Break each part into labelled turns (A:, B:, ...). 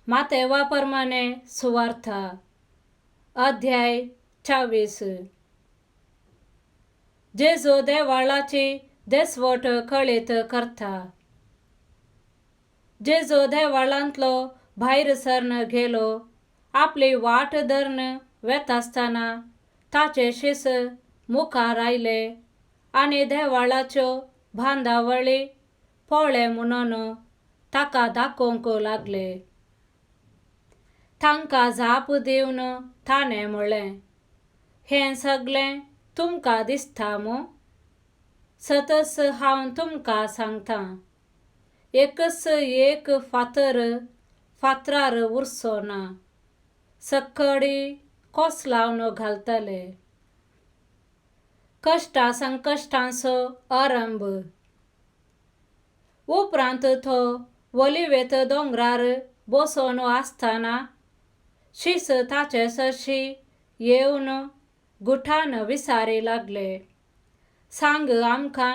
A: मातेवा प्रमाणे सुवार्था अध्याय 24. जेजू देवाळाची देसवट कळीत करता. जेजू देवाळांतलो भायर सरन गेलो. आपली वाट धरून वेतासतना ताचे शीस मुखार आयले आनी देवाळाच्यो बांदावळी पळय म्हणून ताका दाखोवंक लागले. तांकां जाप दिवन ताणें म्हळें, हें सगळें तुमकां दिसता मू? सतच हांव तुमकां सांगतां, एकच एक फातर फातरार उरचो ना, सकडी कोसलावन घालतले. कश्टा संकश्टांचो आरंभ. उपरांत तो ओलिवेत दोंगरार बसून आसतना शीस ताचे सरशी येवन गुठान विसारी लागले, सांग आमकां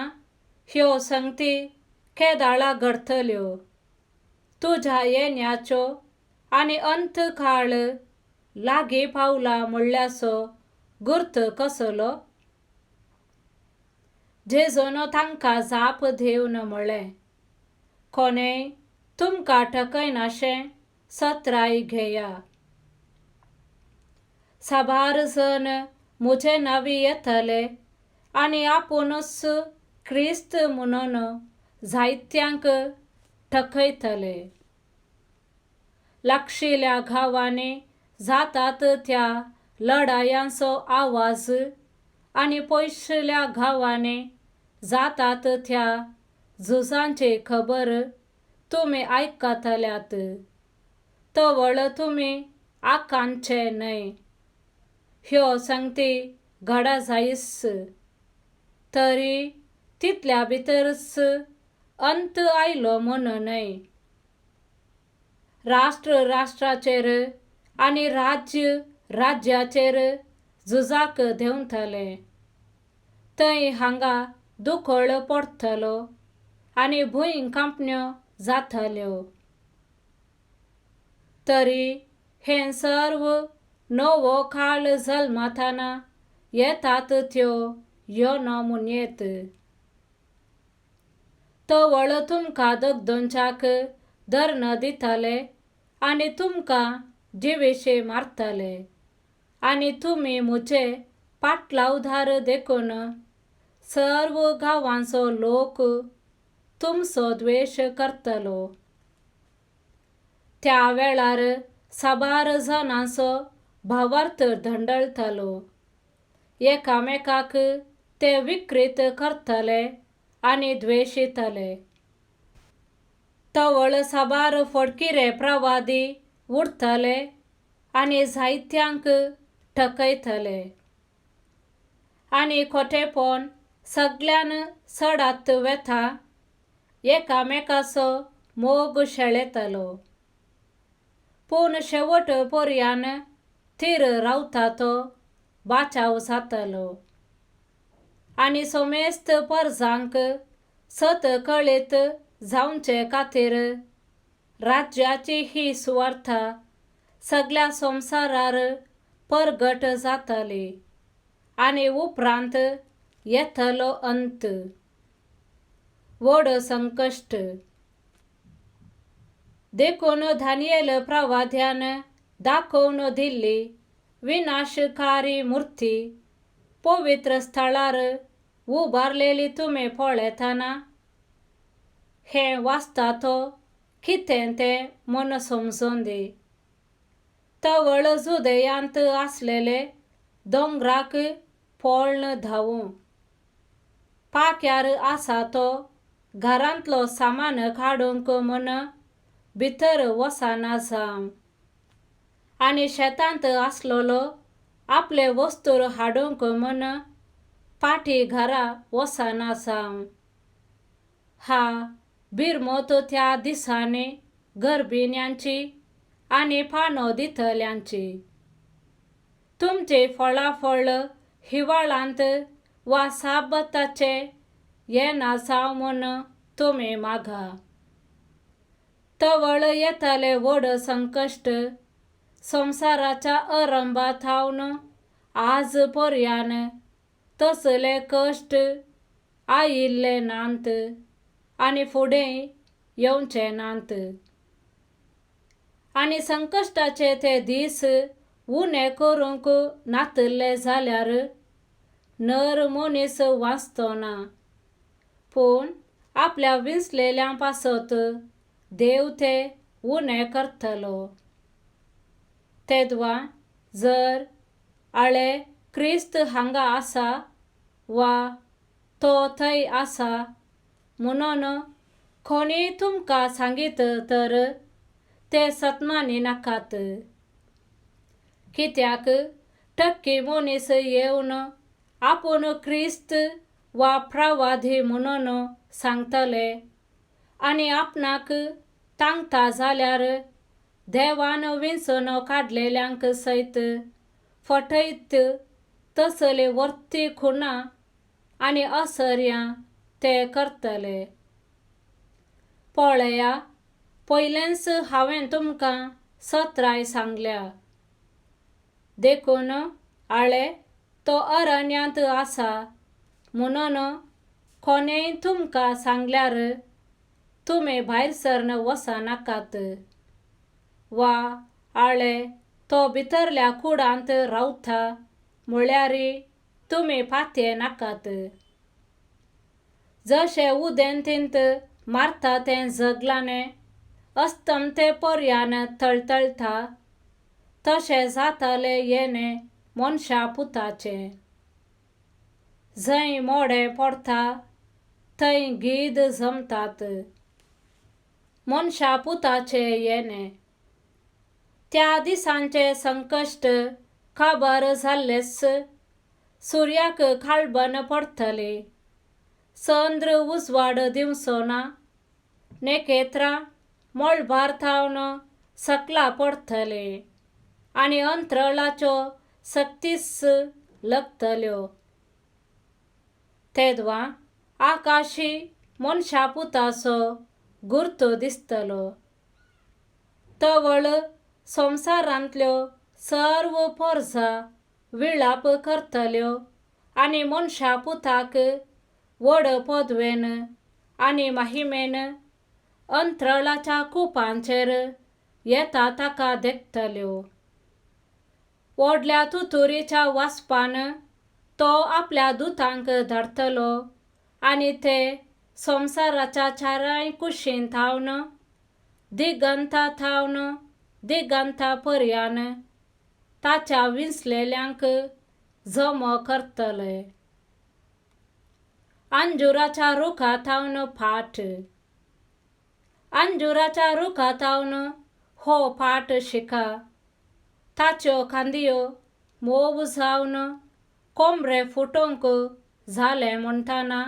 A: ह्यो संगती केदाळा घडटल्यो? तुज्या येण्याच्यो आनी अंतकाळ लागीं पावला म्हणल्याचो गुर्त कसलो? जेजून तांकां जाप दिवन म्हळें, कोणेय तुमकां ठकयनाशें सत्राय घेया. साबार जण म्हजे नांवी येतले आनी आपुणूच क्रिस्त म्हणून जायत्यांक ठकयतले. लागशिल्ल्या गांवांनी जातात त्या लढायांचो आवाज आनी पयसुल्ल्या गांवांनी जातात त्या झुजांची खबर तुमी आयकतल्यात. तवळ तुमी आकांतचे न्हय. ह्यो संगती घडा जायच, तरी तितल्या भितरच अंत आयलो म्हूण न्हय. राष्ट्र राष्ट्राचेर आनी राज्य राज्याचेर झुजाक देंवतले. थंय हांगा दुकळ पडटलो आनी भूंय कांपण्यो जातल्यो. तरी हें सर्व नवो काळ जल्मतना येतात त्यो यो म्हणयेत. तवळ तुमकां दगदोनच्याक धरण दितले आनी तुमकां जिवेशे मारतले आनी तुमी म्हजे पाटलावदार देखून सर्व गांवांचो लोक तुमचो द्वेश करतलो. त्या वेळार साबार जाणांचो भावार्थ धंडळटलो. एकामेकाक ते विकृत करतले आनी द्वेशितले. तवळ साबार फडकिरे प्रवादी उरतले आनी जायत्यांक ठकयतले. आनी खोटेपण सगळ्यान चडात वेता, एकामेकाचो मोग शेळेतलो. पूण शेवट पर्यान थीर रावता तो बाचाव जातलो. आनी समेस्त परजांक सत कळीत जावचे खातीर राज्याची ही सुवार्था सगळ्या संवसारार परगट जातली आनी उपरांत येतलो अंत. व्हड संकश्ट. देखून दानियेल प्रवाद्यान दाखोवन दिल्ली विनाशकारी मूर्ती पवित्र स्थळार उबारलेली तुमी पळयतना हें वाचता तो कितें तें म्हूण समजून दी. तवळ जुदेयांत आसलेले दोंगराक पळन धांवूं. पाक्यार आसा तो घरांतलो सामान काडूंक म्हूण भितर वचना जावं. आनी शेतांत आसलेलो आपले वस्तूर हाडूंक म्हूण फाटीं घरा वचना जावं. हा बिरमत त्या दिसांनी गर्भिण्यांची आनी पानो दितल्यांची. तुमची फळाफळ हिवाळांत वा साबताचे येना जावं म्हूण तुमी मागा. तवळ येताले व्हड संकश्ट संवसाराच्या अरंभा थावन आज पर्यान तसले कश्ट आयिल्ले नात आनी फुडें येवचे नात. आनी संकश्टाचे ते दीस उणें करूंक नातिल्ले जाल्यार नर मनीस वाचतो ना, पूण आपल्या विंचलेल्या पासत देव ते उणें करतलो. तेदवा जर आळे क्रिस्त हांगा आसा वा तो थंय आसा म्हणून कोणीय तुमकां सांगीत तर ते सतमानी नाकात. कित्याक टक्की मनीस येवन आपूण क्रिस्त वा प्रवादी म्हणून सांगतले आनी आपणाक तांकता जाल्यार देवान विंचून काडलेल्यांक सयत फटयत तसले वर्ती खुणां आनी असर्यां ते करतले. पळया, पयलेंच हांवें तुमकां सत्राय सांगल्या. देखून आळे तो अरण्यांत आसा म्हणून कोणेय तुमकां सांगल्यार तुमी भायर सरन वचनाकात, वा आळे तो भितरल्या कुडांत रावता म्हळ्यार तुमी पातये नाकात. जशें उदेंतींत मारता तें जगलाने अस्तमते पर्यान तळतळटा तशें जातालें येणें मनशा पुताचें. जंय मोडें पडटा थंय गीद जमतात. मनशा पुताचें येणें. त्या दिसांचें संकश्ट काबार जाल्लेंच सुर्याक काळबन पडटली, चंद्र उजवाड दिवचो ना, नखेत्रां मळबार थावन सकला पडटलीं आनी अंतराळाच्यो सक्तीच लकतल्यो. तेदवा आकाशी मनशा पुताचो गुर्तो दिसतलो. तवळ संवसारांतल्यो सर्व पोरजा विळाप करतल्यो आनी मनशा पुताक व्हड पदवेन आनी माहिमेन अंतराळाच्या कुपांचेर येता ताका देखतल्यो. व्हडल्या तुतुरीच्या वाजपान तो आपल्या दुतांक धाडटलो आनी ते संवसाराच्या चारांय कुशीन थावन दिगंता थावन दिगंता पर्यान ताच्या विंचलेल्यांक जमो करतले. अंजुराच्या रुखा थावन फाट. अंजुराच्या रुखा थावन हो पाठ शिका. ताच्यो खांदयो मोव जावन कोमरे फुटोवंक जालें म्हणटना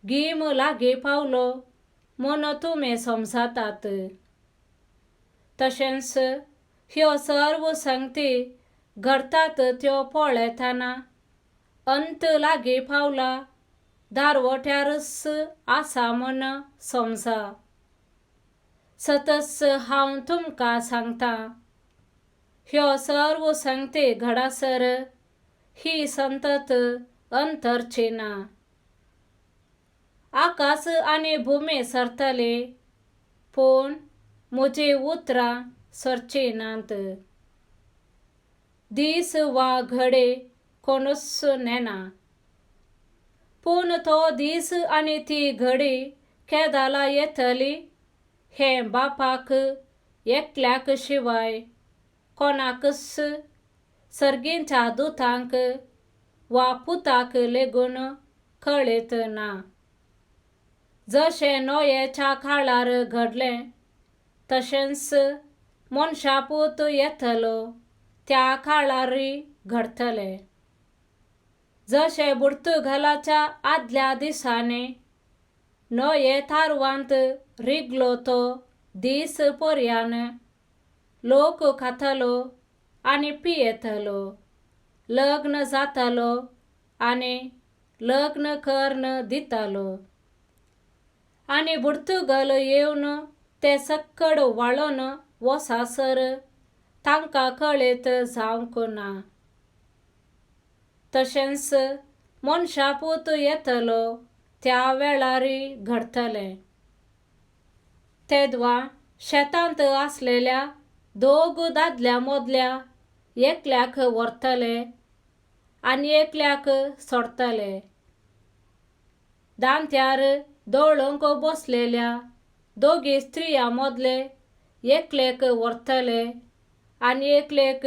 A: गीम लागीं पावलो म्हूण तुमी समजतात. तशेंच ह्यो सर्व संगती घडटात त्यो पळयतना अंत लागीं पावला दारवट्यारच आसा म्हूण समजा. सतच हांव तुमकां सांगतां, ह्यो सर्व संगती घडासर ही संतत अंतरची ना. आकाश आनी भुमी सरतली पूण म्हजीं उतरां सरचीं नात. दीस वा घडे कोणूच नेना, पूण तो दीस आनी ती घडी केदाला येतली हें बापाक एकल्याक शिवाय कोणाकच सर्गींच्या दुतांक वा पुताक लेगून कळीत ना. जशें नोयेच्या काळार घडलें तशेंच मनशा पूत येतलो त्या काळारय घडटलें. जशें पुर्तुगालाच्या आदल्या दिसांनी नोये तारवांत रिगलो तो दीस पर्यान लोक खातालो आनी पियेतालो, लग्न जातालो आनी लग्न करून दितालो. आनी पुर्तुगाल येवन ते सक्कड वाळोन वसासर तांकां कळयत जावंक ना. तशेंच मनशापूत येतलो त्या वेळारय घडटलें. तेदवा शेतांत आसलेल्या दोग दादल्या मदल्या एकल्याक व्हरतले आनी एकल्याक सोडटले. दांत्यार दळूंक बसलेल्या दोगी स्त्रियां मदले एकलेक व्हरतले आनी एकलेक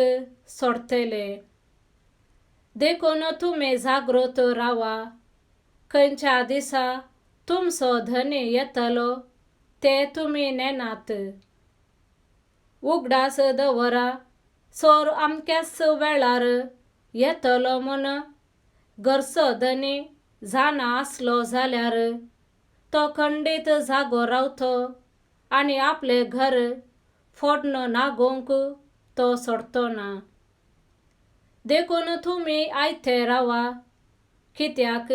A: सोडटले. देखून तुमी जागृत रावा. खंयच्या दिसा तुमचो धनी येतलो ते तुमी नेनात. उगडास दवरा, चोर अमक्याच वेळार येतलो म्हूण घरचो धनी जाणा आसलो जाल्यार तो खंडीत जागो रावतो आनी आपलें घर फोडन नागोवंक तो सोडतो ना. देखून तुमी आयते रावा, कित्याक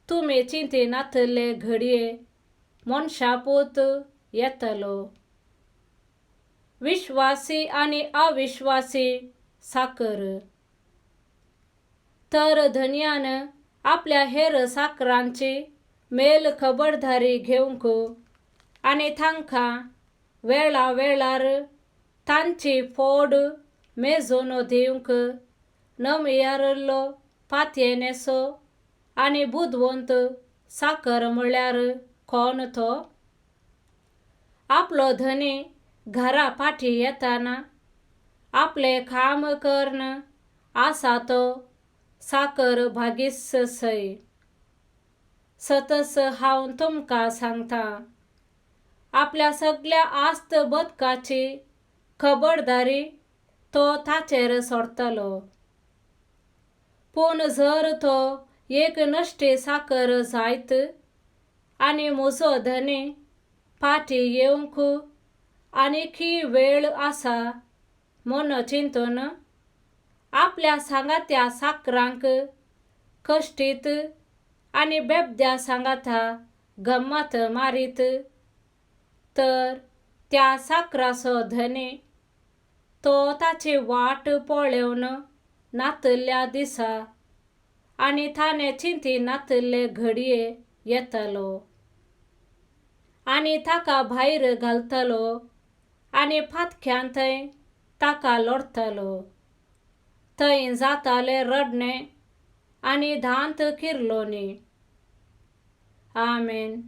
A: तुमी चिंतिनातले घडये मनशापूत येतलो. विश्वासी आनी अविश्वासी साकर. तर धनयान आपल्या हेर साकरांची मेल खबरदारी घेवंक आनी तांकां वेळा वेळार तांची फोड मेजून दिवंक नमयारलो पातयेनेसो आनी बुदवंत साकर म्हळ्यार कोण तो? आपलो धनी घरा फाटी येताना आपलें काम कर्ण आसा तो साकर भागीस सय. सतस हांव तुमकां सांगता, आपल्या सगल्या आस्त बदकाची खबरदारी तो ताचेर सोडटलो. पूण जर तो एक नश्टी साकर जायत आनी म्हजो धनी फाटी येवंक आनीकी वेळ आसा म्हूण चिंतून आपल्या सांगात्या साकरांक कश्टीत आनी बेबद्या सांगाता गम्मत मारीत तर त्या साकराचो धनी तो ताची वाट पळोवन नातल्या दिसा आनी ताणें चिंती नातले घडये येतलो आनी ताका भायर घालतलो आनी फातख्यान थंय ताका लोडतलो. थंय जातालें रडणें आनी दांत किरलोनी. आमेन.